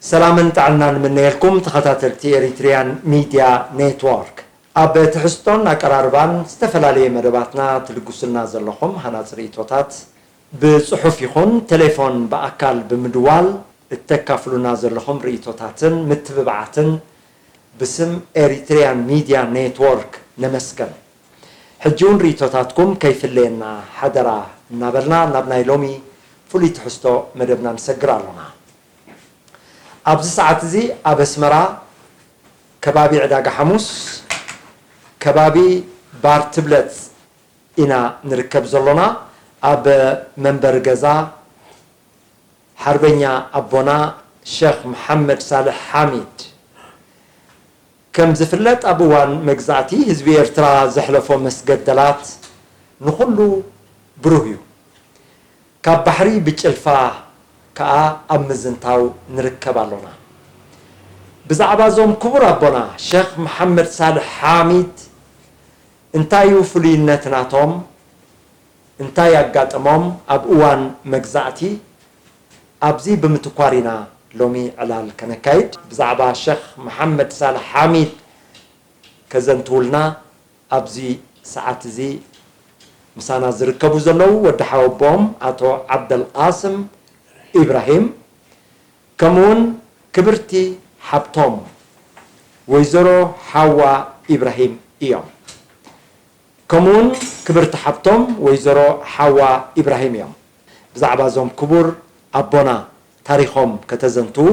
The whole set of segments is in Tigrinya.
ሰላምን ጥዕናን ንምነየልኩም ተኸታተልቲ ኤሪትሪያን ሚድያ ኔትወርክ። ኣብ ትሕዝቶን ኣቀራርባን ዝተፈላለየ መደባትና ትልግሱልና ዘለኹም ሃናጺ ርእይቶታት ብጽሑፍ ይኹን ቴሌፎን ብኣካል ብምድዋል እተካፍሉና ዘለኹም ርእይቶታትን ምትብባዓትን ብስም ኤሪትሪያን ሚድያ ኔትወርክ ነመስግን። ሕጂ እውን ርእይቶታትኩም ከይፍለየና ሓደራ እናበልና ናብ ናይ ሎሚ ፍሉይ ትሕዝቶ መደብና ንሰግር ኣሎና። ኣብዚ ሰዓት እዚ ኣብ ኣስመራ ከባቢ ዕዳጋ ሓሙስ ከባቢ ባር ትብለጽ ኢና ንርከብ ዘሎና። ኣብ መንበሪ ገዛ ሓርበኛ ኣቦና ሸኽ መሓመድ ሳልሕ ሓሚድ። ከም ዝፍለጥ ኣብ እዋን መግዛእቲ ህዝቢ ኤርትራ ዘሕለፎ መስገደላት ንኹሉ ብሩህ እዩ። ካብ ባሕሪ ብጭልፋ ከኣ ኣብ ምዝንታው ንርከብ ኣሎና። ብዛዕባ እዞም ክቡር ኣቦና ሸኽ መሓመድ ሳልሕ ሓሚድ እንታይ እዩ ፍሉይነት ናቶም? እንታይ ኣጋጠሞም ኣብ እዋን መግዛእቲ? ኣብዚ ብምትኳር ኢና ሎሚ ዕላል ከነካይድ። ብዛዕባ ሸኽ መሓመድ ሳልሕ ሓሚድ ከዘንትውልና ኣብዚ ሰዓት እዚ ምሳና ዝርከቡ ዘለዉ ወዲ ሓወቦም ኣቶ ዓብደልቃስም ኢብራሂም፣ ከምኡውን ክብርቲ ሓብቶም ወይዘሮ ሓዋ ኢብራሂም እዮም። ከምኡውን ክብርቲ ሓብቶም ወይዘሮ ሓዋ ኢብራሂም እዮም። ብዛዕባ እዞም ክቡር ኣቦና ታሪኾም ከተዘንትዉ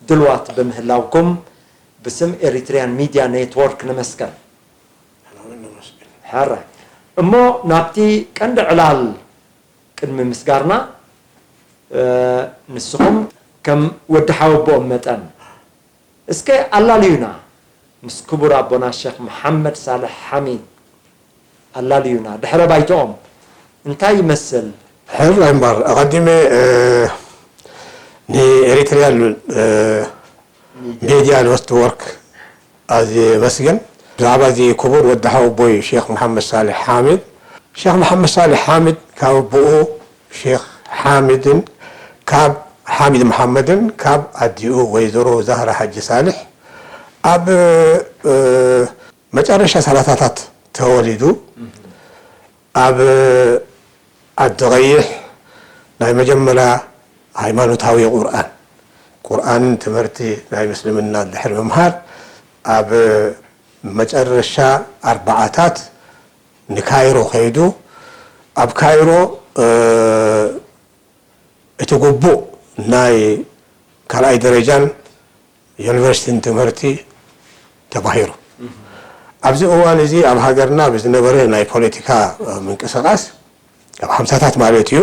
ድልዋት ብምህላውኩም ብስም ኤሪትሪያን ሚድያ ኔትወርክ ነመስገን። ሕራይ። እሞ ናብቲ ቀንዲ ዕላል ቅድሚ ምስጋርና፣ እ፣ ንስኹም ከም ወዲ ሓወቦኦም መጠን እስከ ኣላልዩና፣ ምስ ክቡር ኣቦና ሸኽ መሓመድ ሳልሕ ሓሚድ ኣላልዩና። ድሕረ ባይትኦም እንታይ ይመስል? ሕራይ እምበር፣ ኣቐዲመ፣ እ፣ ንኤሪትሪያን፣ እ፣ ሚድያ ኔትወርክ ኣዝየ የመስግን። ብዛዕባ እዚ ክቡር ወዲ ሓወቦይ ሼኽ መሓመድ ሳልሕ ሓሚድ፣ ሼኽ መሓመድ ሳልሕ ሓሚድ ካብ ኣቦኡ ሼኽ ሓሚድን ካብ ሓሚድ መሓመድን ካብ ኣዲኡ ወይዘሮ ዛህራ ሓጂ ሳልሕ ኣብ፣ እ፣ መጨረሻ ሰላሳታት ተወሊዱ። ኣብ ዓዲ ቀይሕ ናይ መጀመርያ ሃይማኖታዊ ቁርኣን፣ ቁርኣንን ትምህርቲ ናይ ምስልምና ድሕሪ ምምሃር፣ ኣብ መጨረሻ ኣርባዓታት ንካይሮ ከይዱ። ኣብ ካይሮ፣ እ፣ እቲ ግቡእ ናይ ካልኣይ ደረጃን ዩኒቨርሲቲን ትምህርቲ ተማሂሩ። ኣብዚ እዋን እዚ ኣብ ሃገርና ብዝነበረ ናይ ፖለቲካ ምንቅስቓስ፣ ኣብ ሓምሳታት ማለት እዩ፣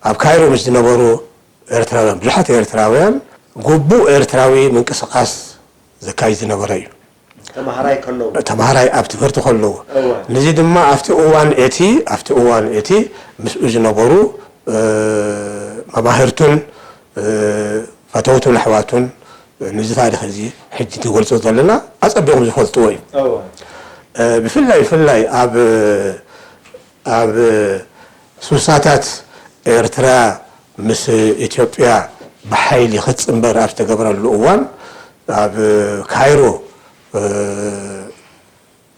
ኣብ ካይሮ ምስ ዝነበሩ ኤርትራውያን፣ ብዙሓት ኤርትራውያን ግቡእ ኤርትራዊ ምንቅስቓስ ዘካይድ ዝነበረ እዩ። ተማሃራይ ከለዉ። ተማሃራይ ኣብ ትምህርቲ ከለዉ። እወ። ነዚ ድማ ኣብቲ እዋን እቲ፣ ኣብቲ እዋን እቲ ምስኡ ዝነበሩ፣ እ፣ መማህርቱን፣ እ፣ ፈተውቱን ኣሕዋቱን ነዚ ታሪኽ እዚ ሕጂ ትገልጾ ዘለና ኣጸቢቖም ዝፈልጥዎ እዩ። እወ። እ፣ ብፍላይ፣ ብፍላይ ኣብ፣ ኣብ ሱሳታት ኤርትራ ምስ ኢትዮጵያ ብሓይሊ ክትጽንበር ኣብ ዝተገብረሉ እዋን፣ ኣብ ካይሮ፣ እ፣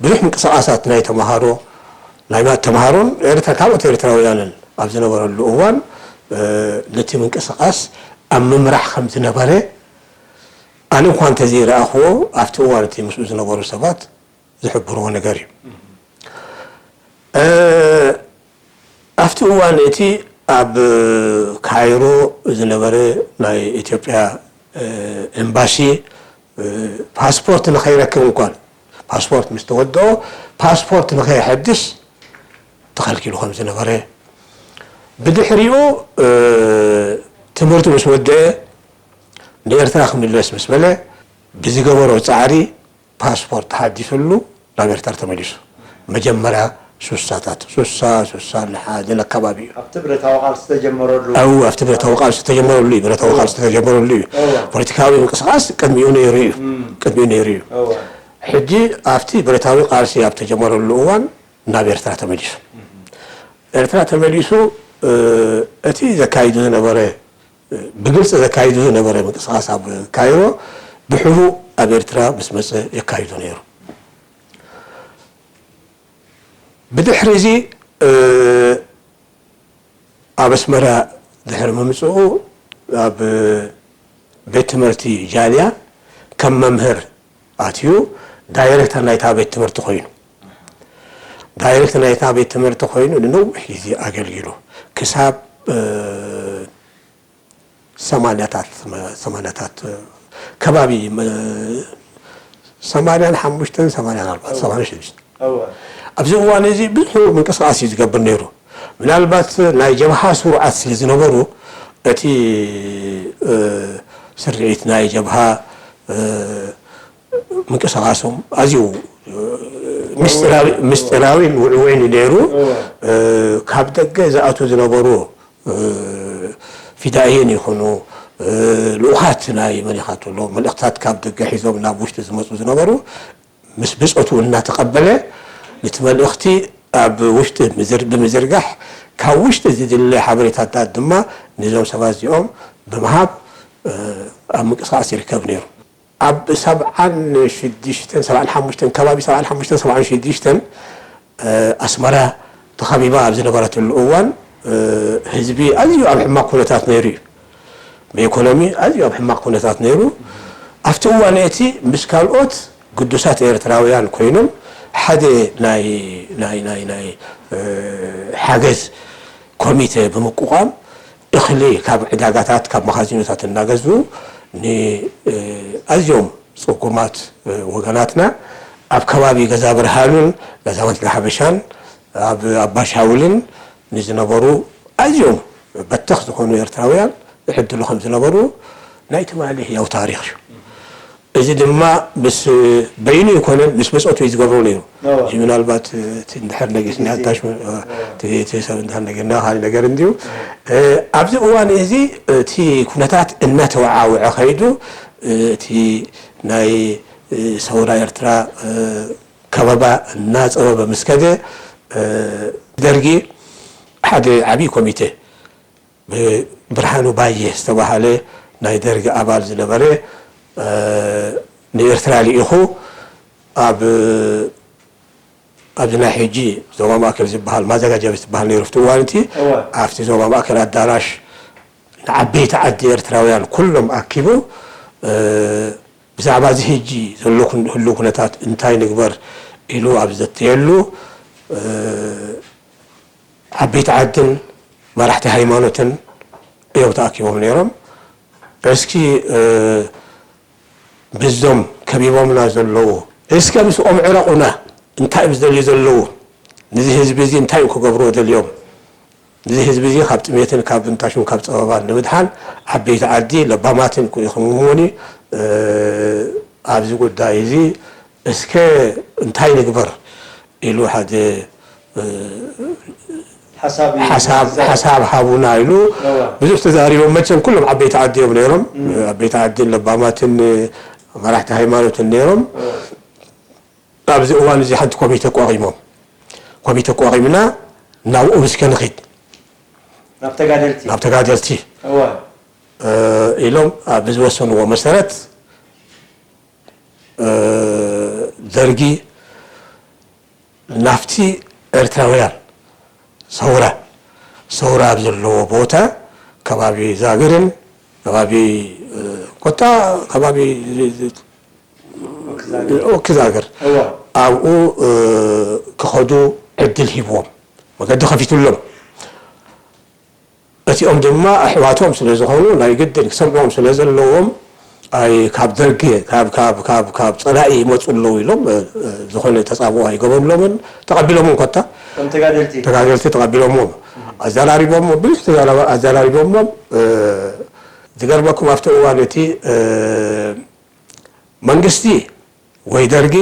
ብዙሕ ምንቅስቓሳት ናይ ተምሃሮ፣ ናይ ማ-፣ ተምሃሮን ኤርትራ፣ ካልኦት ኤርትራውያንን ኣብ ዝነበረሉ እዋን፣ እ፣ ነቲ ምንቅስቓስ ኣብ ምምራሕ ከም ዝነበረ፣ ኣነ እኳ እንተዘይረኣኽዎ፣ ኣብቲ እዋን እቲ ምስኡ ዝነበሩ ሰባት ዝሕብርዎ ነገር እዩ። እ፣ ኣብቲ እዋን እቲ ኣብ ካይሮ ዝነበረ ናይ ኢትዮጵያ፣ እ፣ ኤምባሲ፣ እ፣ ፓስፖርት ንኸይረክብ እንኳን፣ ፓስፖርት ምስ ተወድኦ፣ ፓስፖርት ንኸየሐድስ ተኸልኪሉ ከም ዝነበረ፣ ብድሕሪኡ፣ እ፣ ትምህርቱ ምስ ወደአ ንኤርትራ ክምለስ ምስ በለ፣ ብዝገበሮ ጻዕሪ ፓስፖርት ተሓዲስሉ ናብ ኤርትራ ተመሊሱ። መጀመርያ ሱሳታት፣ ሱሳ፣ ሱሳ ንሓደን ኣካባቢ እዩ። ኣብቲ ብረታዊ ቃልሲ ዝተጀመረሉ። ኣው፣ ኣብቲ ብረታዊ ቃልሲ ዝተጀመረሉ እዩ። ብረታዊ እወ። ቃልሲ ዝተጀመረሉ እዩ። እወ። ፖለቲካዊ ምንቅስቓስ ቅድሚኡ ነይሩ እዩ። እም። ቅድሚኡ ነይሩ እዩ። እወ። ሕጂ ኣብቲ ብረታዊ ቃልሲ ኣብ ተጀመረሉ እዋን ናብ ኤርትራ ተመሊሱ። እም። ኤርትራ ተመሊሱ፣ እ፣ እቲ ዘካይዱ ዝነበረ ብግልፂ ዘካይዱ ዝነበረ ምንቅስቃስ ኣብ ካይሮ ድሕሩ ኣብ ኤርትራ ምስ መፀ የካይዱ ነይሩ። ብድሕሪ እዚ ኣብ ኣስመራ ድሕሪ ምምፅኡ ኣብ ቤት ትምህርቲ ጃልያ ከም መምህር ኣትዩ ዳይሬክተር ናይታ ቤት ትምህርቲ ኮይኑ ዳይሬክተር ናይታ ቤት ትምህርቲ ኮይኑ ንነዊሕ ግዜ ኣገልጊሉ ክሳብ ሰማንያታት ሰማንያታት ከባቢ ሰማንያን ሓሙሽተን ሰማንያን ኣርባዕተን ሰማንያን ሽዱሽተን ኣብዚ እዋን እዚ ብዙሕ ምንቅስቃስ እዩ ዝገብር ነይሩ። ምናልባት ናይ ጀብሃ ስሩዓት ስለ ዝነበሩ እቲ ስርዒት ናይ ጀብሃ ምንቅስቃሶም ኣዝዩ ምስጢራዊን ውዕውዕን እዩ ነይሩ። ካብ ደገ ዝኣትዉ ዝነበሩ ፊዳይን ይኹኑ ልኡኻት ናይ መን ኢኻ ትብሎ መልእኽትታት ካብ ደገ ሒዞም ናብ ውሽጢ ዝመፁ ዝነበሩ ምስ ብፆቱ እናተቐበለ ነቲ መልእኽቲ ኣብ ውሽጢ ብምዝርጋሕ ካብ ውሽጢ ዝድለ ሓበሬታታት ድማ ነዞም ሰባት እዚኦም ብምሃብ ኣብ ምንቅስቃስ ይርከብ ነይሩ። ኣብ ሰብዓን ሽዱሽተን ሰብዓን ሓሙሽተን ከባቢ ሰብዓን ሓሙሽተን ሰብዓን ሽዱሽተን ኣስመራ ተኸቢባ ኣብ ዝነበረትሉ እዋን ህዝቢ ኣዝዩ ኣብ ሕማቕ ኩነታት ነይሩ እዩ። ብኢኮኖሚ ኣዝዩ ኣብ ሕማቕ ኩነታት ነይሩ። ኣብቲ እዋን እቲ ምስ ካልኦት ግዱሳት ኤርትራውያን ኮይኖም ሓደ ናይ ናይ ናይ ናይ ሓገዝ ኮሚተ ብምቁቋም እኽሊ ካብ ዕዳጋታት ካብ መኻዚኖታት እናገዝኡ ንኣዝዮም ፅጉማት ወገናትና ኣብ ከባቢ ገዛ ብርሃኑን ገዛውንቲ ሓበሻን ኣብ ኣባሻውልን ንዝነበሩ ኣዝዮም በተኽ ዝኾኑ ኤርትራውያን ይዕድሉ ከም ዝነበሩ ናይ ትማሊ ህያው ታሪኽ እዩ። እዚ ድማ ምስ በይኑ ይኮነን ምስ ብጾቱ እዩ ዝገብሮ ነይሩ። እዚ ምናልባት እቲ እንድሕር ነጊስና ኣዳሽ እቲ ሰብ እንድሕር ነጊርና ካልእ ነገር እንድዩ። ኣብዚ እዋን እዚ እቲ ኩነታት እናተወዓወዐ ከይዱ እቲ ናይ ሰውራ ኤርትራ ከበባ እናጸበበ ምስ ከደ ደርጊ ሓደ ዓብዪ ኮሚቴ ብብርሃኑ ባየ ዝተባህለ ናይ ደርጊ ኣባል ዝነበረ ንኤርትራ ልኢኹ ኣብ ኣብዚ ናይ ሕጂ ዞባ ማእከል ዝበሃል ማዘጋጃ ቤት ዝበሃል ነይሩ ኣብቲ እዋን እቲ ኣብቲ ዞባ ማእከል ኣዳራሽ ንዓበይቲ ዓዲ ኤርትራውያን ኩሎም ኣኪቡ ብዛዕባ እዚ ሕጂ ዘሎ ህልው ኩነታት እንታይ ንግበር ኢሉ ኣብ ዘተየሉ ዓበይቲ ዓድን መራሕቲ ሃይማኖትን እዮም ተኣኪቦም ነይሮም። እስኪ ብዞም ከቢቦምና ዘለዉ እስከ ምስኦም ዕረቑና እንታይ እዮም ዝደልዩ ዘለዉ ንዚ ህዝቢ እዚ እንታይ እዮም ክገብርዎ ደልዮም ንዚ ህዝቢ እዚ ካብ ጥሜትን ካብ ብንታሹን ካብ ፀበባን ንምድሓን ዓበይቲ ዓዲ ለባማትን ኢኹም እሞኒ ኣብዚ ጉዳይ እዚ እስከ እንታይ ንግበር ኢሉ ሓደ ሓሳብ ሓሳብ ሓሳብ ሃቡና ኢሉ ብዙሕ ተዛሪቦም መቸም ኩሎም ዓበይቲ ዓዲ እዮም ነይሮም ዓበይቲ ዓድን ለባማትን መራሕቲ ሃይማኖትን ነይሮም ኣብዚ እዋን እዚ ሓንቲ ኮሚተ ኣቋቒሞም ኮሚተ ኣቋቒምና ናብኡ ብስከ ንኺድ ናብ ተጋደልቲ ናብ ተጋደልቲ ኢሎም ብዝወሰንዎ መሰረት ደርጊ ናብቲ ኤርትራውያን ሰውራ ሰውራ ኣብ ዘለዎ ቦታ ከባቢ ዛግርን ከባቢ ኮታ ከባቢ ኦኪ ዛግር ኣብኡ ክኸዱ ዕድል ሂብዎም መገዲ ከፊትሎም እቲኦም ድማ ኣሕዋቶም ስለ ዝኾኑ ናይ ግድን ክሰምዕዎም ስለ ዘለዎም ኣይ ካብ ደርጊ ካብ ካብ ካብ ካብ ጸላኢ ይመጹ ኣለዉ ኢሎም ዝኾነ ተጻብኦ ኣይገበሩሎምን ተቐቢሎምም ኮታ ተጋደልቲ ተጋደልቲ ተቐቢሎምዎም ኣዘራሪቦሞ ብዙሕ ተዛራባ ኣዘራሪቦሞም ዝገርመኩም ኣብቲ እዋን እቲ መንግስቲ ወይ ደርጊ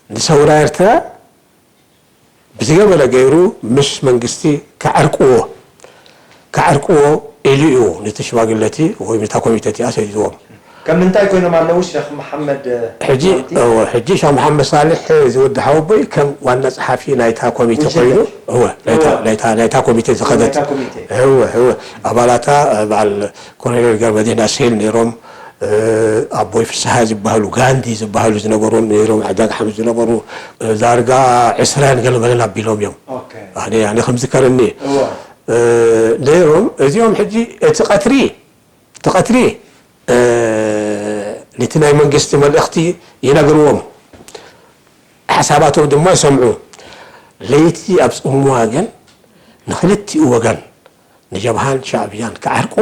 ንሰውራ ኤርትራ ብዝገበረ ገይሩ ምስ መንግስቲ ክዓርቅዎ ክዓርቅዎ ኢሉ እዩ ነቲ ሽማግለቲ ወይ ነታ ኮሚተ እቲኣ ሰዲድዎም። ከም ምንታይ ኮይኖም ኣለዉ ሸኽ መሓመድ? ሕጂ እወ፣ ሕጂ ሸኽ መሓመድ ሳልሕ እዚ ወዲ ሓወቦይ ከም ዋና ጸሓፊ ናይታ ኮሚቴ ጉጅለ። ኮይኑ እወ፣ ናይታ- እወ። ናይታ- ናይታ ኮሚቴ ዝኸደት ናይታ ኮሚቴ። እወ፣ እወ። ኣባላታ በዓል ኮሎኔል ገብረመድህን ኣስሄል ነይሮም፣ ኣቦይ ፍስሃ ዝበሃሉ፣ ጋንዲ ዝበሃሉ ዝነበሩ ነይሮም፣ ዓዳግ ሓምድ ዝነበሩ። ዳርጋ ዕስራን ገለ መለን ኣቢሎም እዮም። ኦኬ። ኣነ ኣነ ከም ዝከረኒ እወ። ነይሮም። እዚኦም ሕጂ እቲ ቀትሪ እቲ ቀትሪ ነቲ ናይ መንግስቲ መልእኽቲ ይነግርዎም፣ ሓሳባቶም ድማ ይሰምዑ። ለይቲ ኣብ ጽምዋ ግን ንክልቲኡ ወገን ንጀብሃን ሻዕብያን ክዓርቁ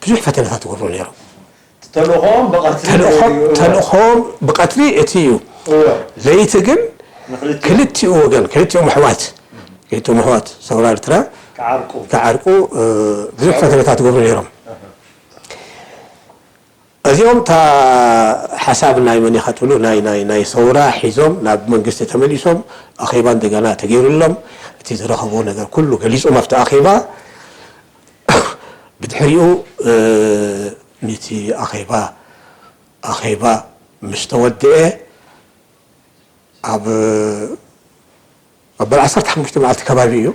ብዙሕ ፈተነታት ይገብሩ ነይሮም። ተልእኾኦም ብቐትሪ ተልእኾም እዩ። ተልእኾም ብቐትሪ እቲ እዩ። እወ። ለይቲ ግን ንክልቲኡ ክልቲኡ ወገን ክልቲኦም ኣሕዋት ክልቲኦም ኣሕዋት ሰውራ ኤርትራ ክዓርቁ። ክዓርቁ ብዙሕ ፈተነታት ይገብሩ ነይሮም። እዚኦም እታ ሓሳብ ናይ መን ኢኻ ትብሉ ናይ ናይ ናይ ሰውራ ሒዞም ናብ መንግስቲ ተመሊሶም ኣኼባ እንደገና ተገይሩሎም እቲ ዝረኸብዎ ነገር ኩሉ ገሊጾም ኣብቲ ኣኼባ። ብድሕሪኡ ነቲ ኣኼባ ኣኼባ ምስ ተወድአ ኣብ ኣበል ዓሰርተ ሓሙሽተ መዓልቲ ከባቢ እዩ።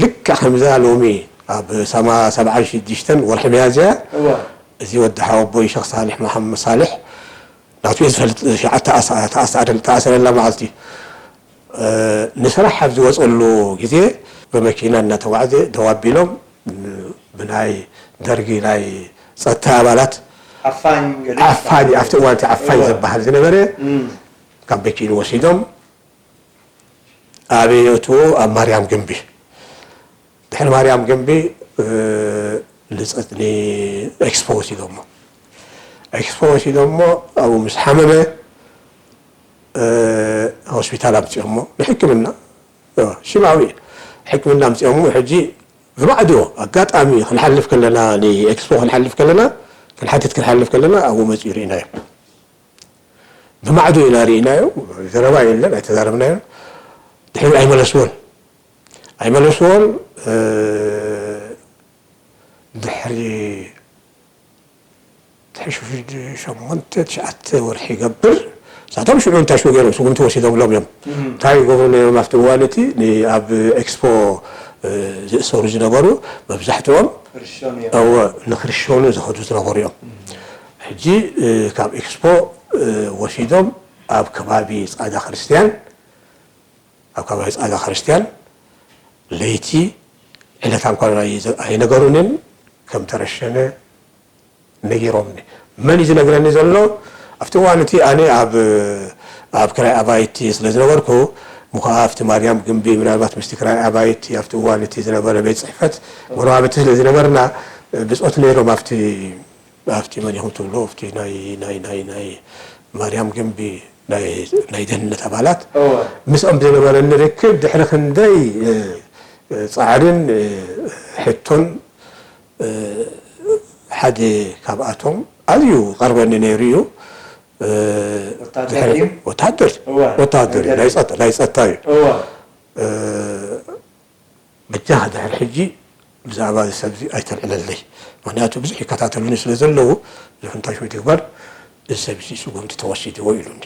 ልክዕ ከምዛ ሎሚ ኣብ ሰማ ሰብዓን ሽዱሽተን ወርሒ ሚያዝያ እወ። እዚ ወዲ ሓወቦይ ሸኽ ሳልሕ መሓመድ ሳልሕ ናቱ እየ ዝፈልጥ ሸዓተ ኣስ- ተኣስ- ተኣስረላ መዓልቲ ንስራሕ ኣብ ዝወፀሉ ግዜ ብመኪና እናተጓዕዘ ደው ኣቢሎም ብናይ ደርጊ ናይ ፀጥታ ኣባላት ዓፋኝ ገለ ዓፋኝ ኣብቲ እዋን እቲ ዓፋኝ እወ። ዝበሃል ዝነበረ እም። ካብ መኪኑ ወሲዶም ኣበይ የእትዎ ኣብ ማርያም ግንቢ ድሕሪ ማርያም ግንቢ ንፀጥኒ ኤክስፖ ወሲዶሞ ኤክስፖ ወሲዶሞ ኣብኡ ምስ ሓመመ ሆስፒታል ኣምፅኦሞ ንሕክምና ሽማዊ ሕክምና ኣምፅኦሞ ሕጂ ብማዕዶ ኣጋጣሚ ክንሓልፍ ከለና ንኤክስፖ ክንሓልፍ ከለና ክንሓትት ክንሓልፍ ከለና ኣብኡ መፅኡ ርኢናዮ ብማዕዶ ኢና ርኢናዮ ዘረባ የለን ኣይተዛረብናዮን ድሕሪ ኣይመለስዎን ኣይመለስዎን ድሕሪ ትሕሹ ሸሞንተ ትሽዓተ ወርሒ ይገብር እሳቶም ሽዑ እንታይ ሽዑ ገይሮም ስጉምቲ ወሲዶምሎም እዮም እንታይ ይገብሩ ነይሮም ኣብቲ እዋን እቲ ኣብ ኤክስፖ ዝእሰሩ ዝነበሩ መብዛሕትኦም ርሾን እዮም። እወ ንክርሸኑ ዝኸዱ ዝነበሩ እዮም ሕጂ ካብ ኤክስፖ ወሲዶም ኣብ ከባቢ ፃዳ ክርስትያን ኣብ ከባቢ ፃዳ ክርስትያን ለይቲ ዕለታ እንኳን ኣይነገሩንን ከም ተረሸነ ነጊሮምኒ መን እዩ ዝነግረኒ ዘሎ ኣብቲ እዋን እቲ ኣነ ኣብ ኣብ ክራይ ኣባይቲ ስለ ዝነበርኩ ምኸዓ ኣብቲ ማርያም ግንቢ ምናልባት ምስቲ ክራይ ኣባይቲ ኣብቲ እዋን እቲ ዝነበረ ቤት ፅሕፈት ጎረባብቲ ስለ ዝነበርና ብፆት ነይሮም ኣብቲ ኣብቲ መን ኢኹም ትብሉ ኣብቲ ናይ ናይ ናይ ናይ ማርያም ግንቢ ናይ ናይ ደህንነት ኣባላት እወ። ምስኦም ዝነበረኒ ርክብ ድሕሪ ክንደይ እ፣ እ፣ ፃዕርን እ፣ ሕቶን እ፣ ሓደ ካብኣቶም ኣዝዩ ቀርበኒ ነይሩ እዩ እ፣ ወታደር ድሕሪ- ድዩ? ወታደር እወ። ወታደር እዩ ናይ ጸጥ- ናይ ጸጥታ እዩ እወ። እ፣ በጃኻ ድሕሪ ሕጂ ብዛዕባ እዚ ሰብ እዚ ኣይተልዕለለይ ምክንያቱ ብዙሕ ይከታተሉኒ ስለ ዘለዉ እዚ ሕንታሽ ወይ ትግባር እዚ ሰብ እዚ ስጉምቲ ተወሲድዎ ኢሉኒ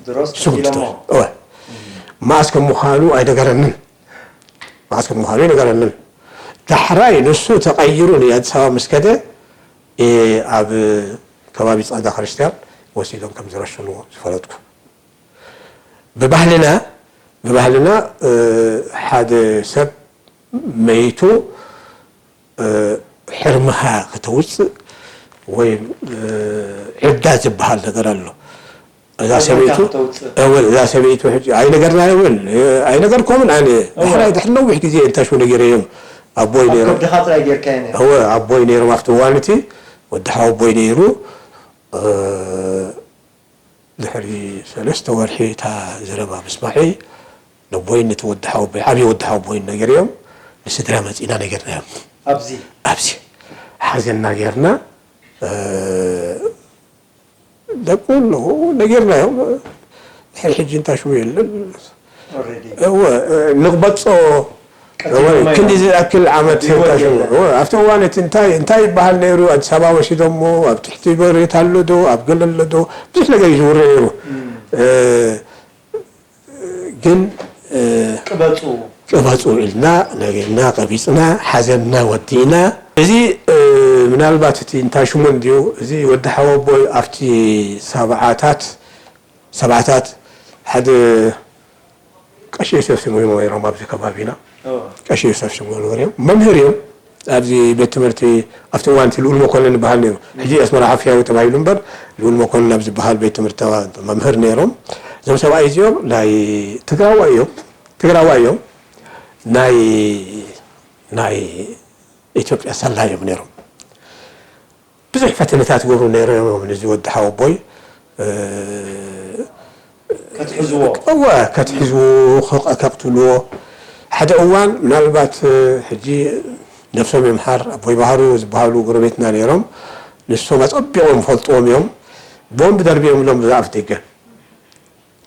ድሮስ ስጉምቲ ቀቲሎሞ ተወሲድዎ እወ መዓስ ከም ምዃኑ ኣይነገረንን መዓስ ከም ምዃኑ ኣይነገረንን ዳሕራይ ንሱ ተቐይሩ ንኣዲስ ኣበባ ምስ ከደ እ፣ ኣብ ከባቢ ጻዕዳ ክርስቲያን ወሲዶም ከም ዝረሸንዎ ዝፈለጥኩ ብባህልና ብባህልና ሓደ ሰብ መይቱ ሕርምኻ ከተውፅእ ወይ ዕዳ ዝበሃል ነገር ኣሎ እዛ ሰበይቱ እዛ ሰበይቱ ኣይነገርናዮምን ኣይነገርኩምን ኣነ ድሕራይ ድሕሪ ነዊሕ ግዜ እንታሹ ነጊረዮም ኣቦይ ነይሮም ከብድኻ ጥራይ ጌርካዮ ነይሩ እወ ኣቦይ ነይሮም ኣብቲ እዋን እቲ ወዲ ሓወቦይ ነይሩ ድሕሪ ሰለስተ ወርሒ እታ ዘረባ ምስማዐይ ነቦይን ነቲ ወዲ ሓወቦይ ዓብዪ ወዲ ሓወቦይን ነገርዮም ንስድራ መፂና ነገርናዮም ኣብዚ ኣብዚ ሓዘና ጌርና ደቁ ኣለዉ ነጌርናዮም ድሕሪ ሕጂ እንታይ ሽሙ የለን already እወ ንቕበጾ እወ፣ ክንዲ ዝኣክል ዓመት ህይወት ተሽሙ። የለን። እወ፣ ኣብቲ እዋን እቲ እንታይ፣ እንታይ ይበሃል ነይሩ? ኣዲስ ኣበባ ወሲዶሞ፣ ኣብ ትሕቲ መሬት ኣሎ ዶ? ኣብ ገለ ኣሎ ዶ? ብዙሕ ነገር እዩ ዝውረ ነይሩ። እ፣ ግን፣ እ፣ ቅበጹ። ቅበጹ ኢልና፣ ነጊርና፣ ቀቢጽና፣ ሓዘንና ወዲእና። እዚ፣ እ፣ ምናልባት እቲ እንታይ ሽሙ እንድዩ፣ እዚ ወዲ ሓወቦይ ኣብቲ ሰብዓታት፣ ሰብዓታት ሓደ ቀሺ ዮሴፍ ስም እዮም ነይሮም ኣብዚ ከባቢና። እወ። ቀሺ ዮሴፍ ስም ነበሩ እዮም። መምህር እዮም። ኣብዚ ቤት ትምህርቲ ኣብቲ እዋን እቲ ልኡል መኮንን ይበሃል ነይሩ። ሕጂ ኣስመራ ሓፍያዊ ተባሂሉ እምበር፣ ልኡል መኮንን ኣብ ዝበሃል ቤት ትምህርቲ ተባ-፣ መምህር ነይሮም። እዞም ሰብኣይ እዚኦም ናይ ትግራዋይ እዮም። ትግራዋይ እዮም። ናይ፣ ናይ ኢትዮጵያ ሰላይ እዮም ነይሮም። ብዙሕ ፈተነታት ይገብሩ ነይሮም እዮም፣ ነዚ ወዲ ሓወቦይ። እ፣ ከትሕዝዎ። እወ፣ ከትሕዝዎ፣ ከ-፣ ከቕትልዎ። ሓደ እዋን ምናልባት፣ እ፣ ሕጂ ነፍሶም ይምሓር፣ ኣቦይ ባህሩ ዝበሃሉ ጎረቤትና ነይሮም። ንሶም ኣጸቢቖም ይፈልጥዎም እዮም። ቦምብ ደርቢዮምሎም ብዛ ኣፍ ደገ።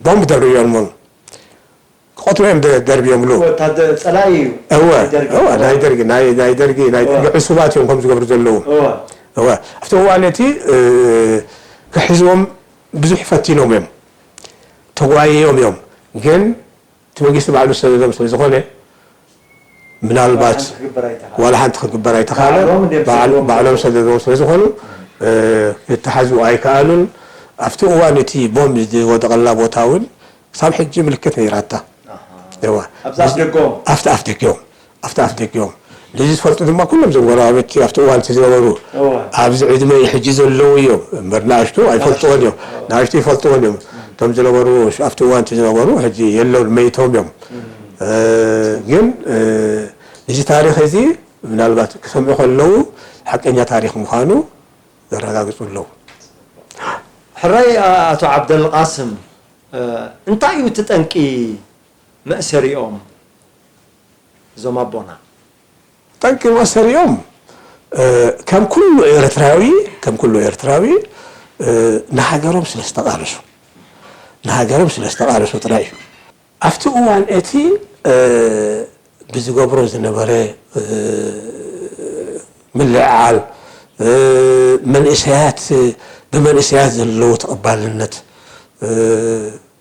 ቦምብ ደርቢዮምሎም። ክቐትሉ እዮም ደ-፣ ደርብዮምሉ። ወታደ-፣ ጸላኢ እዩ። እወ፣ ናይ ደርጊ። እወ፣ እወ። ናይ ደርጊ፣ ናይ፣ ናይ ደርጊ፣ ናይ ደርጊ እወ። ዕሱባት እዮም ከም ዝገብሩ ዘለዉ። እወ። እወ፣ ኣብቲ እዋን እቲ፣ እ፣ ክሕዝዎም ብዙሕ ፈቲኖም እዮም። ተጓይዮም እዮም። ግን እቲ መንግስቲ ባዕሉ ዝሰደዶም ስለ ዝኾነ፣ ምናልባት ዋላ ሓንቲ ክግበር ኣይተኻእለን። ዋላ ሓንቲ ክግበር ኣይተኻእለን። ባዕሎም እንድዮም ባዕል-፣ ሰደዶም። ባዕሎም ሰደዶም ስለ ዝኾኑ፣ እ፣ ክተሓዙ ኣይከኣሉን። ኣብቲ እዋን እቲ ቦምብ ዝወደቐላ ቦታ እውን ክሳብ ሕጂ ምልክት ነይራታ። ኣሃ። እዋ። ኣብዛ ኣፍ ደገኦም? ኣብቲ ኣፍ ደገኦም። ኣብቲ ኣፍ ደገኦም። ነዚ ዝፈልጡ ድማ ኩሎም እዞም ጎረባብቲ ኣብቲ እዋን እቲ ዝነበሩ፣ እዋ። ኣብዚ ዕድመ ሕጂ ዘለዉ እዮም። እምበር ንኣሽቱ ኣይፈልጥዎን እዮም። ንኣሽቱ። እዋ። ንኣሽቱ ይፈልጥዎን እዮም። እቶም ዝነበሩ፣ ኣብቲ እዋን እቲ ዝነበሩ ሕጂ የለውን፣ መይቶም እዮም። እም። እ፣ ግን፣ እ፣ እዚ ታሪኽ እዚ ምናልባት ክሰምዑ ከለዉ ሓቀኛ ታሪኽ ምዃኑ ዘረጋግጹ ኣለዉ። ሕራይ ኣቶ ዓብደልቃስም፣ እ፣ እንታይ እዩ እቲ ጠንቂ መእሰሪኦም እዞም ኣቦና? ጠንቂ መእሰሪኦም፣ እ፣ ከም ኩሉ ኤርትራዊ፣ ከም ኩሉ ኤርትራዊ፣ እ፣ ንሃገሮም ስለ ዝተቓለሱ፣ ንሃገሮም ስለ ዝተቓለሱ ጥራይ እዩ። ኣብቲ እዋን እቲ፣ እ፣ ብዝገብሮ ዝነበረ፣ እ፣ ምልዕዓል፣ እ፣ መንእሰያት፣ ብመንእሰያት ዘለዎ ተቐባልነት፣ እ፣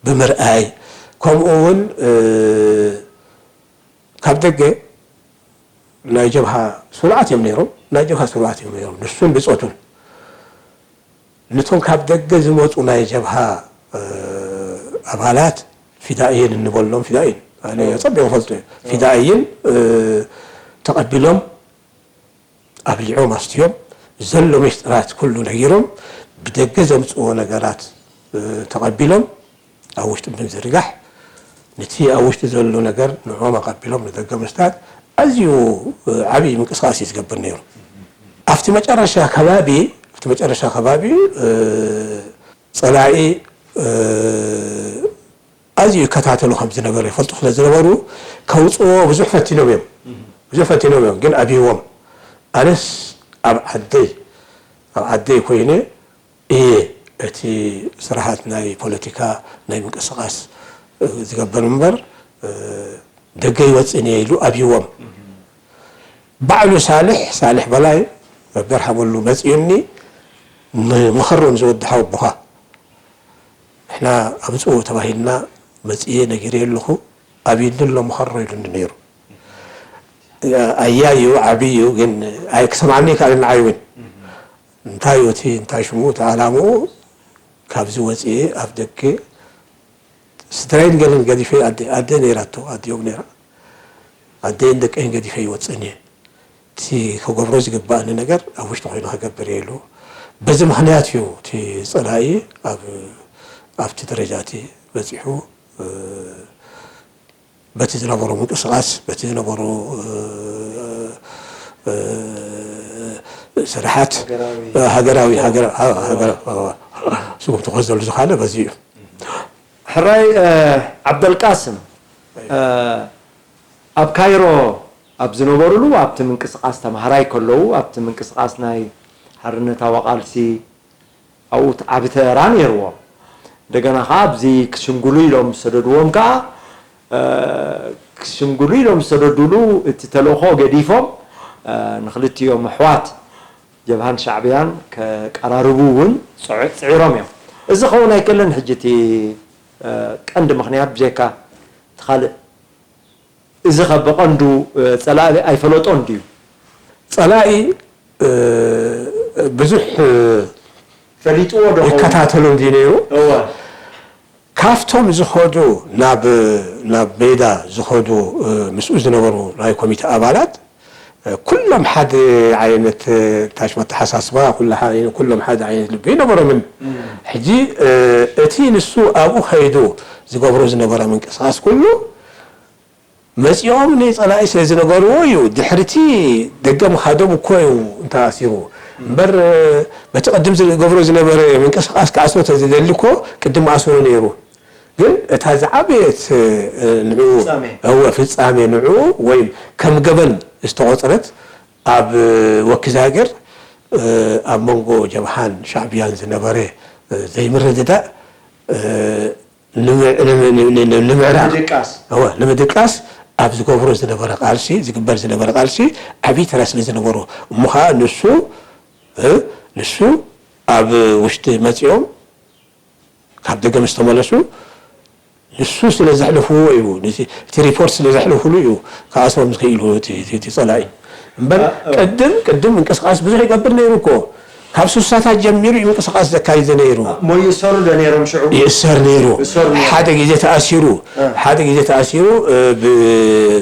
ብምርኣይ፣ ከምኡ እውን፣ እ፣ ካብ ደገ ናይ ጀብሃ ስሩዓት እዮም ነይሮም፣ ናይ ጀብሃ ስሩዓት እዮም ነይሮም፣ ንሱን ብጾቱን። ነቶም ካብ ደገ ዝመጹ ናይ ጀብሃ፣ እ፣ ኣባላት ፊዳኢን እንበሎም፣ ፊዳኢን፣ ኣነ ኦ። ጸቢቑ እፈልጦ እየ። ኦ። ፊዳኢን፣ እ፣ ተቐቢሎም፣ ኣብሊዖም፣ ኣስትዮም፣ ዘሎ ሚስጥራት ኩሉ ነጊሮም፣ ብደገ ዘምጽዎ ነገራት፣ እ፣ ተቐቢሎም፣ ኣብ ውሽጢ ብምዝርጋሕ፣ ነቲ ኣብ ውሽጢ ዘሎ ነገር ንዕኦም ኣቐቢሎም ንደገ ምስዳድ ኣዝዩ፣ እ፣ ዓብዪ ምንቅስቓስ እዩ ዝገብር ነይሩ። ኣብቲ መጨረሻ ከባቢ፣ ኣብቲ መጨረሻ ከባቢ፣ እ፣ ጸላኢ፣ እ፣ ኣዝዩ ይከታተሉ ከም ዝነበረ ይፈልጡ ስለ ዝነበሩ፣ ከውጽዎ ብዙሕ ፈቲኖም እዮም። ብዙሕ ፈቲኖም እዮም፣ ግን ኣብይዎም። ኣነስ ኣብ ዓደይ፣ ኣብ ዓደይ ኮይነ እየ እቲ ስራሓት ናይ ፖለቲካ፣ ናይ ምንቅስቓስ፣ እ፣ ዝገብር እምበር፣ እ፣ ደገ ይወጽእን እየ ኢሉ ኣብይዎም። ባዕሉ ሳልሕ፣ ሳልሕ በላይ፣ መበር ሓመሉ መጺኡኒ፣ ን-፣ ምኸሮ ንዝወዲ ሓወቦኻ። ንሕና ኣምጽኡ ተባሂልና መጺኤ ነጊረዮ ኣለኹ፣ ኣብይኒ ኣሎ ምኸሮ ኢሉኒ ነይሩ። ኣያይ እዩ፣ ዓብዪ እዩ፣ ግን ኣይ-፣ ክሰምዓኒ ኣይከኣለን ንዓይ እውን። እንታይ እዩ እቲ፣ እንታይ ሽሙ፣ እቲ ዓላምኡ ካብዚ ወጺኤ ኣብ ደገ ስድራይን ገለን ገዲፈ፣ ኣደ፣ ኣደ ነይራቶ፣ ኣዲኦም ነይራ። ኣደይን ደቀይን ገዲፈ ይወጽእን እየ። እቲ ክገብሮ ዝግባእኒ ነገር ኣብ ውሽጢ ኮይኑ ክገብር እየ ኢሉ። በዚ ምኽንያት እዩ እቲ ጸላኢ ኣብ፣ ኣብቲ ደረጃ እቲ በጺሑ፣ እ፣ በቲ ዝነበሮ ምንቅስቓስ፣ በቲ ዝነበሮ፣ እ፣ እ፣ ስራሓት፣ ሃገራዊ። እ፣ ሃገራዊ፣ ሃገራ-፣ ሃ-፣ ሃገራ-፣ ስጉምቲ ክወስደሉ ዝኸኣለ በዚ እዩ። ሕራይ፣ እ፣ ዓብደልቃስም፣ እ፣ ኣብ ካይሮ ኣብ ዝነበሩሉ፣ ኣብቲ ምንቅስቓስ ተምሃራይ ከለዉ፣ ኣብቲ ምንቅስቓስ ናይ ሓርነታዊ ቃልሲ ኣብኡ ዓቢ ተራ ነይርዎም። እንደገና ኸዓ ኣብዚ ክሽምግሉ ኢሎም ዝሰደድዎም ከኣ፣ እ፣ ክሽምግሉ ኢሎም ዝሰደዱሉ እቲ ተልእኾ ገዲፎም፣ እ፣ ንክልቲኦም ኣሕዋት ጀብሃን ሻዕብያን ከቀራርቡ እውን ጽዕ-፣ ጽዒሮም እዮም። እዚ ክኸውን ኣይክእልን። ሕጂ እቲ፣ እ፣ ቀንዲ ምኽንያት ብጀካ እቲ ካልእ፣ እዚ ኸ ብቐንዱ፣ እ፣ ጸላኢ ኣይፈለጦን ድዩ? ጸላኢ፣ እ፣ ብዙሕ፣ እ፣ ፈሊጥዎ ዶ ኸውን? ይከታተሎም ድዩ ነይሩ? እወ። ካብቶም ዝኸዱ፣ ናብ፣ ናብ ሜዳ ዝኸዱ፣ እ፣ ምስኡ ዝነበሩ ናይ ኮሚተ ኣባላት፣ እ፣ ኩሎም ሓደ ዓይነት፣ እ፣ ታሽሙ ኣተሓሳስባ፣ ኩላ ሓ-፣ ኩሎም ሓደ ዓይነት ልቢ ኣይነበሮምን። እም። ሕጂ፣ እ፣ እቲ ንሱ ኣብኡ ኸይዱ ዝገብሮ ዝነበረ ምንቅስቓስ ኩሉ፣ መጺኦም ንጸላኢ ስለ ዝነገርዎ እዩ። ድሕሪቲ ደገ ምኻዶም እኮ እዩ እንተኣሲሩ። እምበር፣ በቲ ቅድም ዝገብሮ ዝነበረ ምንቅስቓስ ክኣስሮ ተዝደሊ እኮ ቅድም ኣስሩ ነይሩ። ግን እታ ዝዓበየት፣ ንዕኡ ፍጻሜ። እወ፣ ፍጻሜ ንዕኡ ወይም ከም ገበን ዝተቖጽረት ኣብ ወኪዛግር፣ ኣብ መንጎ ጀብሃን ሻዕብያን ዝነበረ ዘይምርድዳእ፣ ንም-፣ ንም-፣ ንም-፣ ንም-፣ ንምዕራቕ፣ ንምድቃስ። እወ፣ ንምድቃስ ኣብ ዝገብሮ ዝነበረ ቃልሲ፣ ዝግበር ዝነበረ ቃልሲ ዓብዪ ተራ ስለ ዝነበሮ፣ እሞ ኸዓ ንሱ፣ እ፣ ንሱ ኣብ ውሽጢ መጺኦም ካብ ደገ ምስ ተመለሱ፣ ንሱ ስለ ዘሕለፍዎ እዩ፣ ነቲ፣ እቲ ሪፖርት ስለ ዘሕለፉሉ እዩ ክኣስሮም ዝኽኢሉ እቲ፣ እቲ፣ እቲ ጸላኢ። እምበር አ፣ አ። ቅድም፣ ቅድም ምንቅስቓስ ብዙሕ ይገብር ነይሩ እኮ። ካብ ሱሳታት ጀሚሩ እዩ ምንቅስቓስ ዘካይድ ነይሩ። አ፣ እሞ ይእሰሩ ዶ ነይሮም ሽዑ? ይእሰር ነይሩ። ይእሰሩ ነይሩ። ሓደ ግዜ ተኣሲሩ፣ አ። ሓደ ግዜ ተኣሲሩ፣ እ፣ ብ-፣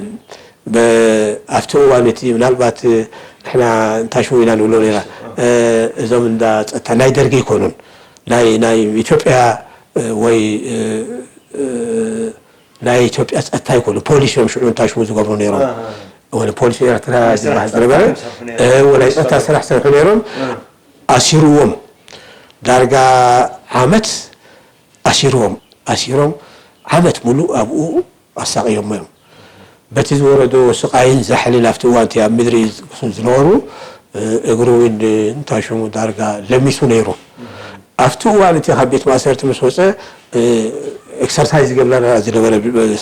ብ-፣ ኣብቲ እዋን እቲ ምናልባት ንሕና እንታይ ሽሙ ኢና ንብሎ ነይራ፣ አ። እ፣ እዞም እንዳ ጸጥታ ናይ ደርጊ ኣይኮኑን። ናይ፣ ናይ ኢትዮጵያ፣ እ፣ ወይ፣ እ፣ እ፣ ናይ ኢትዮጵያ ጸጥታ ኣይኮኑ፣ ፖሊስ እዮም ሽዑ እንታይ ሽሙ ዝገብሩ ነይሮም። ኣሃ። ወለ ፖሊስ ኤርትራ ናይ ስራሕ ዝበሃል ጸጥታ ዝነበረ፣ እዮም ዝሰርሑ ነይሮም። እ፣ ወላይ ፖሊስ ጸጥታ ሰርሑ። ስራሕ ዝሰርሑ ነይሮም። እ። ኣሲርዎም። ዳርጋ ዓመት ኣሲርዎም። ኣሲሮም ዓመት ሙሉእ ኣብኡ ኣሳቕዮሞ እዮም። በቲ ዝወረዶ ስቓይን ዛሕልን ኣብቲ እዋን እቲ ኣብ ምድሪ ዝነብሩ፣ እ፣ እግሩ እውን እንታይ ሽሙ ዳርጋ ለሚሱ ነይሩ። ኣብቲ እዋን እቲ ካብ ቤት ማእሰርቲ ምስ ወፀ፣ እ፣ ኤክሰርሳይዝ ዝገብረላ ዝነበረ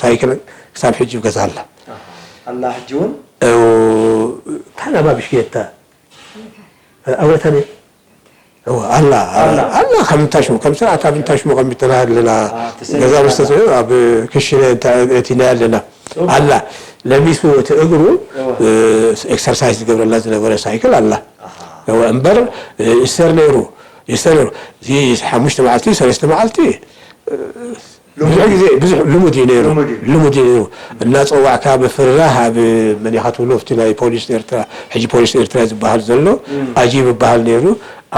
ሳይክል ክሳብ ሕጂ ኣብ ገዛ ኣላ። ኣላ ሕጂ እውን? እ፣ ታናባ ብሽክሌታ፣ እ፣ ኣውረታ ነይ-፣ እወ፣ ኣላ፣ ኣላ። ኣላ፣ ከም እንታይ ሽሙ፣ ከም ስርዓት ኣብ እንታይ ሽሙ ቀሚጥና ኣለና። አ፣ ተሰሊምና ገዛ ምስ ኣላ። ተሰ-፣ ኣብ ክሽነ እንተ-፣ እቲና ኣለና። ጽቡቅ። ኣላ፣ ለሚሱ እቲ እግሩ፣ እወ። እ፣ ኤክሰርሳይዝ ዝገብረላ ዝነበረ ሳይክል ኣላ። ኣሃ። እወ፣ እምበር፣ እ፣ ይእሰር ነይሩ፣ ይእሰር ነይሩ። እዚ ሓሙሽተ መዓልቲ፣ ሰለስተ መዓልቲ፣ እ፣ ብዙሕ ግዜ፣ ብዙሕ ልሙድ እዩ ነይሩ። ልሙድ እዩ። ልሙድ እዩ ነይሩ። እናጸዋዕካ ምፍርራህ ኣብ መን ኢኻ ትብሎ፣ ኣብቲ ናይ ፖሊስ ኤርትራ፣ ሕጂ ፖሊስ ኤርትራ ዝበሃል ዘሎ፣ እም። ኣጂብ ይበሃል ነይሩ።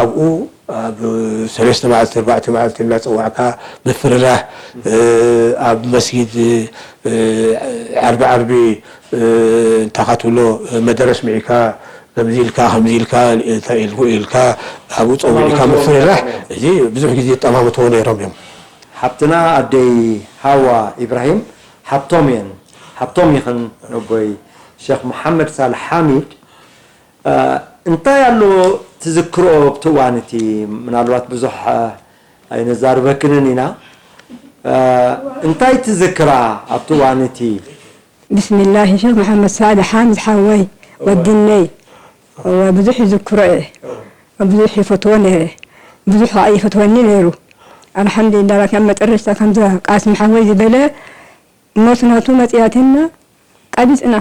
ኣብኡ ኣብ ሰለስተ መዓልቲ፣ ኣርባዕተ መዓልቲ እናጸዋዕካ ምፍርራህ፣ እ፣ ኣብ መስጊድ፣ እ፣ ዓርቢ ዓርቢ፣ እ፣ እንታይ ኢኻ ትብሎ፣ መደረ ኣስሚዕካ፣ ከምዚ ኢልካ፣ ከምዚ ኢልካ፣ እንታይ ኢልኩ ኢልካ፣ ኣብኡ ጸዊዕካ ጠማምትዎ ምፍርራህ፣ ነይሮም እዮም። እዚ ብዙሕ ግዜ ይጠማምትዎ ነይሮም እዮም። ሓብትና ኣደይ ሃዋ ኢብራሂም ሓብቶም እየን፣ ሓብቶም ይኽን ነቦይ ሸኽ መሓመድ ሳልሕ ሓሚድ፣ እ፣ እንታይ ኣሎ ትዝክርኦ ኣብቲ እዋን እቲ? ምናልባት ብዙሕ፣ እ፣ ኣይነዛርበክንን ኢና። እ፣ እንታይ ትዝክራ ኣብቲ እዋን እቲ? ብስሚላሂ፣ ሸኽ መሓመድ ሳልሕ ሓሚድ ሓወይ፣ እወ። ወድነይ፣ እወ፣ ብዙሕ ይዝክሮ እየ። እወ። ብዙሕ ይፈትዎ ነይረ። ብዙሕ ኸዓ ይፈትወኒ ነይሩ። ኣልሓምዱሊላህ፣ ላኪን ኣብ መጨረሽታ ከምዛ ቃስም ሓወይ ዝበለ፣ ሞት ናቱ መጽያትና ቀቢጽና።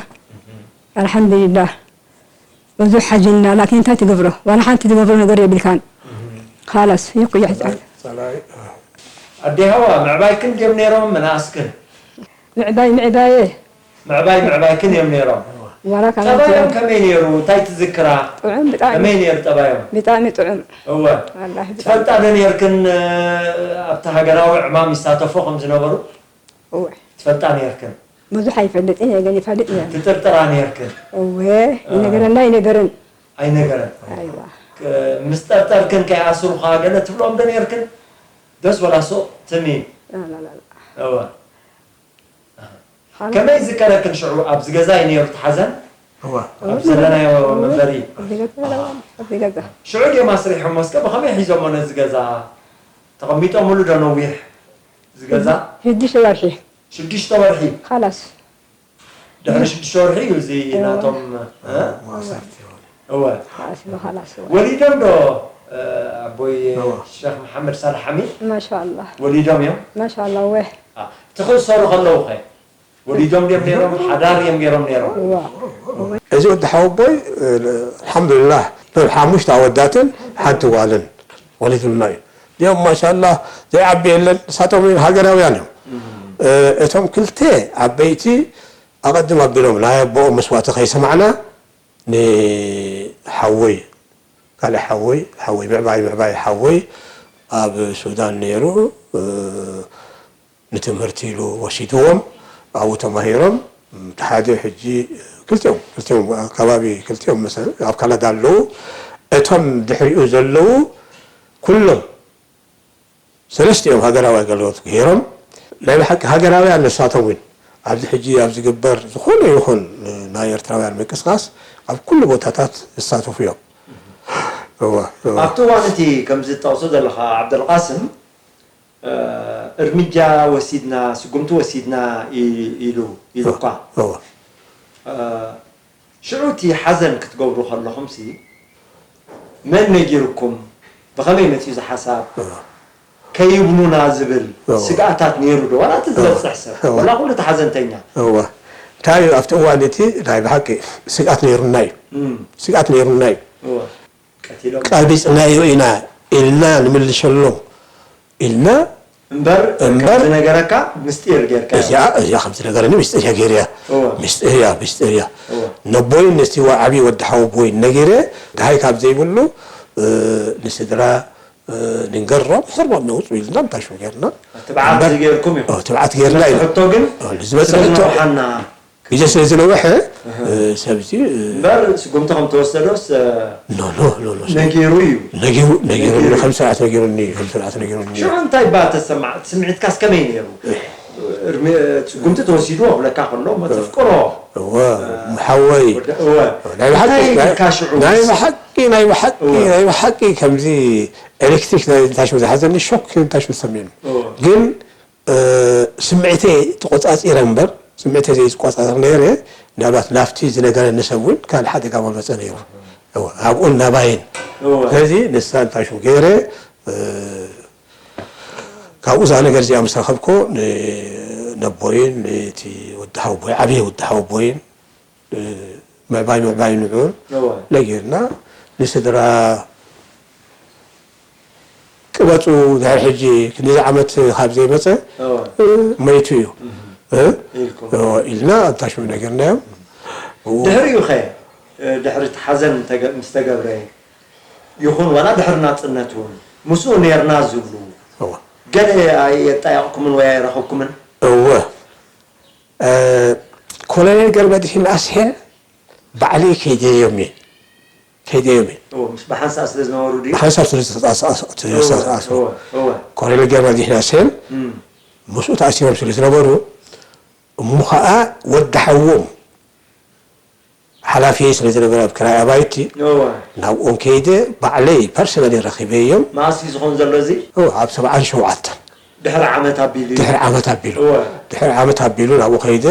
ኣልሓምዱሊላህ። ብዙሕ ሓዚንና፣ ላኪን እንታይ ትገብሮ? ዋላ ሓንቲ ትገብሮ ነገር የብልካን። እህ። ካላስ፣ ይኩ ይሕጻን። ጸላይ፣ ጸላይ፣ ኣዴ ሃዋ፣ ምዕባይክን ድዮም ነይሮም፣ ምንኣስክን? ምዕባይ፣ ምዕባየ። ምዕባይ፣ ምዕባይክን እዮም ነይሮም። ዋላ ካብ ጠባዮም ከመይ ነይሩ? እንታይ ትዝክራ? ጥዑም፣ ብጣዕሚ። ከመይ ነይሩ ጠባዮም? ብጣዕሚ ጥዑም። እወ። ወላሂ፣ ብጣዕሚ። ትፈልጣ ዶ ነይርክን፣ እ፣ ኣብቲ ሃገራዊ ዕማም ይሳተፉ ከም ዝነበሩ? እወ። ትፈልጣ ነይርክን? ብዙሕ ኣይፈልጥን እየ፣ ግን ይፈልጥ ነይረ። ትጥርጥራ ነይርክን? እወ፣ እ። ይነገረና ኣይነገርን። ኣይነገረን? ኣይዋ። ክ-፣ ምስ ጠርጠርክን ከይኣስሩኻ ገለ ትብሎም ዶ ነይርክን? ደስ ወላ ሱቕ ትም ኢል? ላ፣ ላ፣ ላ፣ ላ። እወ። ሓላ- ከመይ ዝከረክን ሽዑ ኣብዚ ገዛ እዩ ነይሩ እቲ ሓዘን? እወ። ኣብ ዘለናዮ መንበሪ? ኣብዚ ገዛ፣ ኣብዚ ገዛ። ሽዑ ድዮም ኣስሪሖሞ? እስከ ብኸመይ ሒዞሞ ነዚ ገዛ? ተቐሚጦምሉ ዶ ነዊሕ? እዚ ገዛ? ሽዱሽተ ወርሒ። ሽዱሽተ ወርሒ? ኻላስ። ድሕሪ ሽዱሽተ ወርሒ እዩ እዚ እዋ። ናቶም እ? ማእሰርቲ ይኸውን። እወ ማእሲ ብኻላስ እወ። ወሊዶም ዶ እ፣ ኣቦይ እወ። ሸክ መሓመድ ሳልሕ ሓሚድ ማሻኣላህ ወሊዶም እዮም ማሻኣላህ እወ። አ፣ እቲ ክእሰሩ ከለዉ ኸ ወሊዶም ድዮም ነይሮም ሓዳር እዮም ገይሮም ነይሮም እዋ እዚ ወዲ ሓወቦይ ኣልሓምዱሊላህ ናብ ሓሙሽተ ኣወዳትን ሓንቲ ጓልን ወሊዱልና እዩ። እዚኦም ማሻላ ዘይዓቢ የለን። ንሳቶም ሃገራውያን እዮም። እቶም ክልተ ዓበይቲ ኣቐድም ኣቢሎም ናይ ኣቦኦም መስዋእቲ ከይሰማዕና ንሓወይ ካልእ ሓወይ ሓወይ ምዕባይ ምዕባይ ሓወይ ኣብ ሱዳን ነይሩ ንትምህርቲ ኢሉ ወሲድዎም ኣብኡ ተማሂሮም እቲ ሓደ ሕጂ ክልቲኦም ክልቲኦም ከባቢ ክልቲኦም መሰ ኣብ ካናዳ ኣለዉ እቶም ድሕሪኡ ዘለዉ ኩሎም ሰለስቲኦም ሃገራዊ ኣገልግሎት ገይሮም ናይ ብሓቂ ሃገራውያን ንሳቶም እውን ኣብዚ ሕጂ ኣብ ዝግበር ዝኾነ ይኹን ናይ ኤርትራውያን ምንቅስቃስ ኣብ ኩሉ ቦታታት ዝሳተፉ እዮም። እወ፣ እወ። ኣብቲ እዋን እቲ ከምዚ ትጠቕሶ ዘለኻ ዓብደልቃስም እርምጃ ወሲድና ስጉምቲ ወሲድና ኢሉ ኢሉ እኳ ሽዑ እቲ ሓዘን ክትገብሩ ከለኹምሲ መን ነጊርኩም ብኸመይ መፂኡ እዚ ሓሳብ ከይብሉና ዝብል ስግኣታት ነይሩ ዶ ዋላ እቲ ዝበፅሕ ሰብ ዋላ ኩሉ እቲ ሓዘንተኛ እንታይ እዩ ኣብቲ እዋን እቲ ናይ ብሓቂ ስግኣት ነይሩና እዩ ስግኣት ነይሩና እዩ ቀቢፅናዮ ኢና ኢልና ንምልሸሎም ኢልና እምበር እምበር ዝነገረካ ምስጢር ጌርካ እዚኣ እዚኣ ከም ዝነገረኒ ምስጢር እያ ገይርያ ምስጢር እያ ምስጢር እያ ነቦይን ነቲ ዓብዪ ወዲ ሓወቦይን ነጊረ ድሃይ ካብ ዘይብሉ ንስድራ ንንገሮም ሕርቦም ነውፁ ኢልና ምታሹ ጌርና ትብዓት ጌርኩም እዩ ትብዓት ጌርና እዩ ሕቶ ግን ዝበፅሐ ሕቶ ግዜ ስለ ዝነውሐ ሰብዚ እምበር ስጉምቲ ከም ተወሰዶስ ነጊሩ እዩ ነጊሩ ነጊሩኒ ከም ስርዓት ነጊሩኒ ከም ስርዓት ነጊሩኒ ሽዑ እንታይ ባ ተሰማዕ ስምዒትካስ ከመይ ነይሩ ስጉምቲ ተወሲድዎ ክብለካ ከሎ መተፍቅሮ ሓወይ ናይ ብሓቂ ናይ ብሓቂ ከምዚ ኤሌክትሪክ ታሽሙ ዝሓዘኒ ሾክ ታሽሙ ዝሰሚዕኒ ግን ስምዒተይ ተቆፃፂረ እምበር ስምዒተይ ዘይዝቆፃፀር ነይረ ምናልባት ናብቲ ዝነገረኒ ሰብ እውን ካልእ ሓደጋ መመፀ ነይሩ ኣብኡን ናባይን ስለዚ ንሳ እንታይ ሽው ገይረ ካብኡ እዛ ነገር እዚኣ ምስ ረኸብኮ ነቦይን እቲ ወዲ ሓወቦይ ዓብየ ወዲ ሓወቦይን ምዕባይ ምዕባይ ንዑር ነጊርና ንስድራ ቅበፁ ድሕር ሕጂ ክንዚ ዓመት ካብ ዘይመፀ መይቱ እዩ ኢልና ኣንታሽሙ ነጊርናዮም ድሕሪኡ ኸ ድሕሪ እቲ ሓዘን ምስ ተገብረ ይኹን ዋላ ድሕሪ ናፅነት እውን ምስኡ ኔርና ዝብሉ ገለ ኣየጣየቕኩምን ወይ ኣይረኸብኩምን እወ ኮሎኔል ገርመድሂን ኣስሄል ባዕለይ ከይደዮም እየ ከይደዮም እየ እወ፣ ምስ ብሓንሳእ ስለ ዝነበሩ ድዩ? ሓንሳብ ስለ ዝተኣስኣስ- ዝተኣስኣስዎ እወ፣ እወ። ኮሎኔል ገርመድሂን ኣስሄል እም፣ ምስኡ ተኣሲሮም ስለ ዝነበሩ እሞ ከዓ ወዲ ሓዎም ሓላፊየይ ስለ ዝነበረ ኣብ ክራይ ኣባይቲ እወ። ናብኦም ከይደ ባዕለይ ፐርሰናሊ ረኺበዮም መዓስ እዩ ዝኾን ዘሎ እዚ? እወ፣ ኣብ ሰብዓን ሸውዓተን ድሕሪ ዓመት ኣቢሉ እዩ። ድሕሪ ዓመት ኣቢሉ እወ። ድሕሪ ዓመት ኣቢሉ ናብኡ ከይደ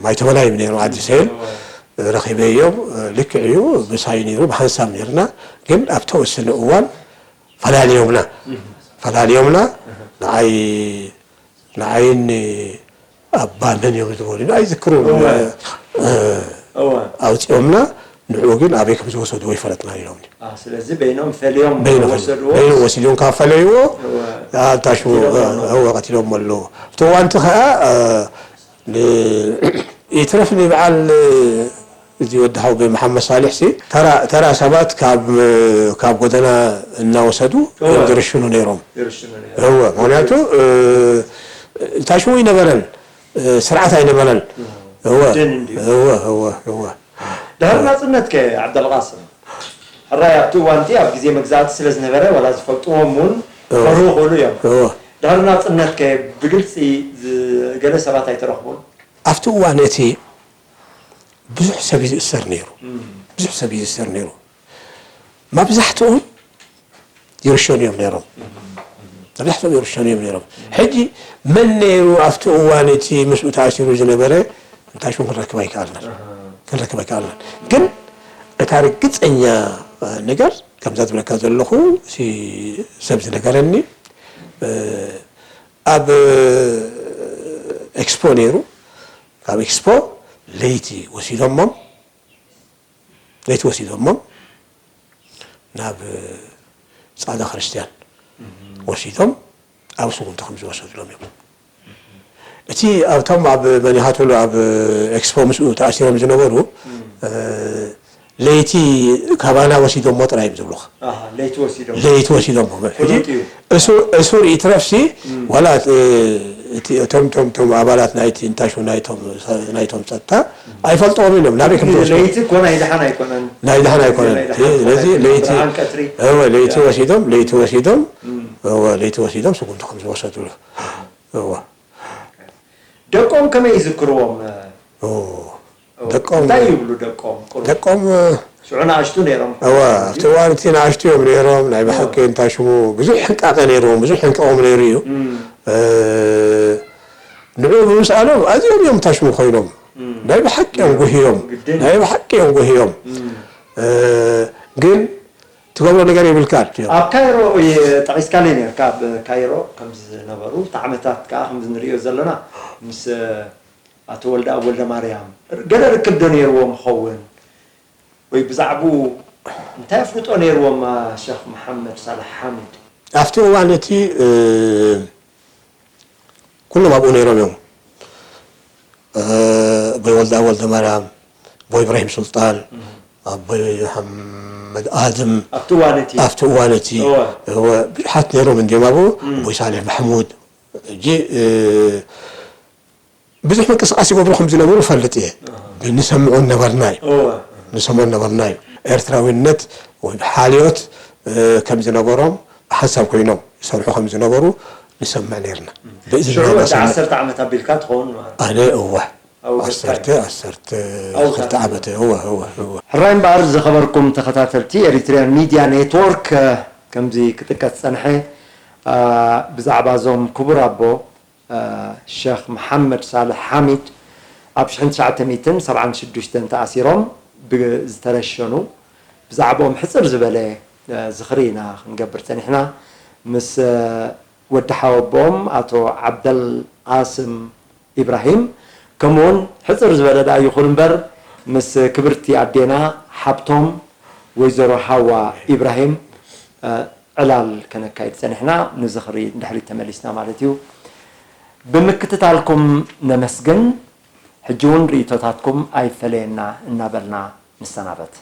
ማይተመላይ ነይሩ ዓዲ ሴል ረኺበዮም ልክዕ እዩ ምሳይ ነይሩ ብሓንሳብ ነይርና ግን ኣብ ተወሰነ እዋን ፈላልዮምና ፈላልዮምና ንዓይ ንዓይን ኣባ መን እዮም ዝበሉ ኣይዝክሩ ኣውፂኦምና ንዕኡ ግን ኣበይ ከም ዝወሰድዎ ይፈለጥና ኢሎም ስለዚ በይኖም ፈልዮም ወሰድዎ በይኖም ወሲዶም ካብ ፈለይዎ ኣታሽ ቀቲሎም ኣለዎ እቲ እዋንቲ ከዓ ይትረፍ ንበዓል እዚ ወዲ ሓውቦይ መሓመድ ሳልሕ ሲ ተራ ሰባት ካብ ካብ ጎደና እናወሰዱ እዮም ዝርሽኑ ነይሮም። እወ ምክንያቱ እንታይ ሽሙ ይነበረን ስርዓት ኣይነበረን። እወ እወ እወ እወ ድሕሪ ናፅነት ከ ዓብደልቃስም ሕራይ ኣብቲ እዋንቲ ኣብ ግዜ መግዛእቲ ስለ ዝነበረ ዋላ ዝፈልጥዎም እውን ከርሁ ይኽእሉ እዮም። ድሕሪ ናፅነት ከ ብግልፂ ገለ ሰባት ኣይተረኽቡን? ኣብቲ እዋን እቲ ብዙሕ ሰብ እዩ ዝእሰር ነይሩ። ብዙሕ ሰብ እዩ ዝእሰር ነይሩ። መብዛሕትኦም ይርሸኑ እዮም ነይሮም። መብዛሕትኦም ይርሸኑ እዮም ነይሮም። ሕጂ መን ነይሩ ኣብቲ እዋን እቲ ምስኡ ተኣሲሩ ዝነበረ እንታይ ሽሙ ክንረክብ ኣይከኣልናን። ክንረክብ ኣይከኣልናን። ግን እታ ርግጸኛ ነገር ከምዛ ዝብለካ ዘለኹ፣ እቲ ሰብ ዝነገረኒ፣ ኣብ ኤክስፖ ነይሩ። ካብ ኤክስፖ ለይቲ ወሲዶሞም፣ ለይቲ ወሲዶሞም ናብ ጻዕዳ ክርስቲያን ወሲዶም ኣብ ስጉምቲ ከም ዝወሰድሎም እዮም። እቲ ኣብቶም ኣብ መኒሃትሉ ኣብ ኤክስፖ ምስኡ ተኣሲሮም ዝነበሩ፣ ለይቲ ካባና ወሲዶሞ ጥራይ እዮም ዝብሉኻ። ለይቲ ወሲዶም ለይቲ ወሲዶሞ። ሕጂ እሱር እሱር ይትረፍሲ፣ ዋላ እቶም ቶም ቶም ኣባላት ናይቲ እንታሹ ናይቶም ናይቶም ጸጥታ ኣይፈልጥዎም እዮም፣ ናበይ ከም ዝወስዱ። ለይቲ እኮ ናይ ደሓን ኣይኮነን። ናይ ደሓን ኣይኮነን። ስለዚ ለይቲ እወ ለይቲ ወሲዶም ለይቲ ወሲዶም እወ ለይቲ ወሲዶም ስጉምቲ ከም ዝወሰድሉ እወ። ደቆም ከመይ ይዝክርዎም? ደቆም እንታይ ይብሉ ደቆም? ቁሩብ ደቆም ሽዑ ንኣሽቱ ነይሮም። እወ ኣብቲ እዋን እቲ ንኣሽቱ እዮም ነይሮም። ናይ ብሓቂ እንታይ ሽሙ ብዙሕ ሕንቃቐ ነይርዎም፣ ብዙሕ ሕንቀቖም ነይሩ እዩ። ንዕኡ ብምስኣሎም ኣዝዮም እዮም እንታይ ሽሙ ኮይኖም ናይ ብሓቂ እዮም ጉህዮም። ናይ ብሓቂ እዮም ጉህዮም። ግን ትገብሮ ነገር የብልካን። ኣብ ካይሮ ጠቒስካለይ ነርካ፣ ኣብ ካይሮ ከም ዝነበሩ እቲ ዓመታት ከዓ ከም ንሪኦ ዘለና ምስ ኣቶ ወልደኣብ ወልደማርያም ገለ ርክብ ዶ ነይርዎም ይኸውን? ወይ ብዛዕብኡ እንታይ ኣፍልጦ ነይርዎም ሸኽ መሓመድ ሳልሕ ሓሚድ? ኣብቲ እዋን እቲ ኩሎም ኣብኡ ነይሮም እዮም። ኣቦይ ወልደኣብ ወልደማርያም፣ ኣቦይ ኢብራሂም ሱልጣን፣ ኣቦይ መሓመድ ኣድም ኣብቲ እዋን እቲ ኣብቲ እዋን እቲ እወ። እወ ብዙሓት ነይሮም እንዲዮም ኣብኡ። ኣቦይ ሳልሕ ማሕሙድ። ሕጂ ብዙሕ ምንቅስቃስ ይገብሩ ከም ዝነበሩ እፈልጥ እየ። ንሰምዖ ነበርና እዩ። ንሰምዖ ነበርና እዩ። ኤርትራዊነት ወይ ሓልዮት ከም ዝነበሮም ብሓንሳብ ኮይኖም ይሰርሑ ከም ዝነበሩ ንሰምዕ ነርና። ብእዝንና ሽዑ ወዲ እናሰምዕ ዓሰርተ ዓመት ኣቢልካ ትኸውን ማለት ኣነ እወ ዓሰርተ ዓሰርተ ክልተ ዓመት እወ እወ እወ ሕራይ እምበኣር ዝኸበርኩም ተኸታተልቲ ኤሪትሪያን ሚድያ ኔትወርክ ከምዚ ክጥቀስ ዝጸንሐ ብዛዕባ እዞም ክቡር ኣቦ ሸኽ መሓመድ ሳልሕ ሓሚድ ኣብ ሽሕን ትሽዓተ ሚእትን ሰብዓን ሽዱሽተን ተኣሲሮም ብዝተረሸኑ ብዛዕባኦም ሕጽር ዝበለ ዝኽሪ ኢና ክንገብር ጸኒሕና። ምስ ወዲ ሓወቦኦም ኣቶ ዓብደል ቃስም ኢብራሂም ከምኡውን ሕጽር ዝበለ ደኣ ይኹን እምበር ምስ ክብርቲ ኣዴና ሓብቶም ወይዘሮ ሓዋ ኢብራሂም ዕላል ከነካይድ ጸኒሕና፣ ንዝኽሪ ንድሕሪት ተመሊስና ማለት እዩ። ብምክትታልኩም ነመስግን። ሕጂ እውን ርእይቶታትኩም ኣይፈለየና እናበልና ንሰናበት።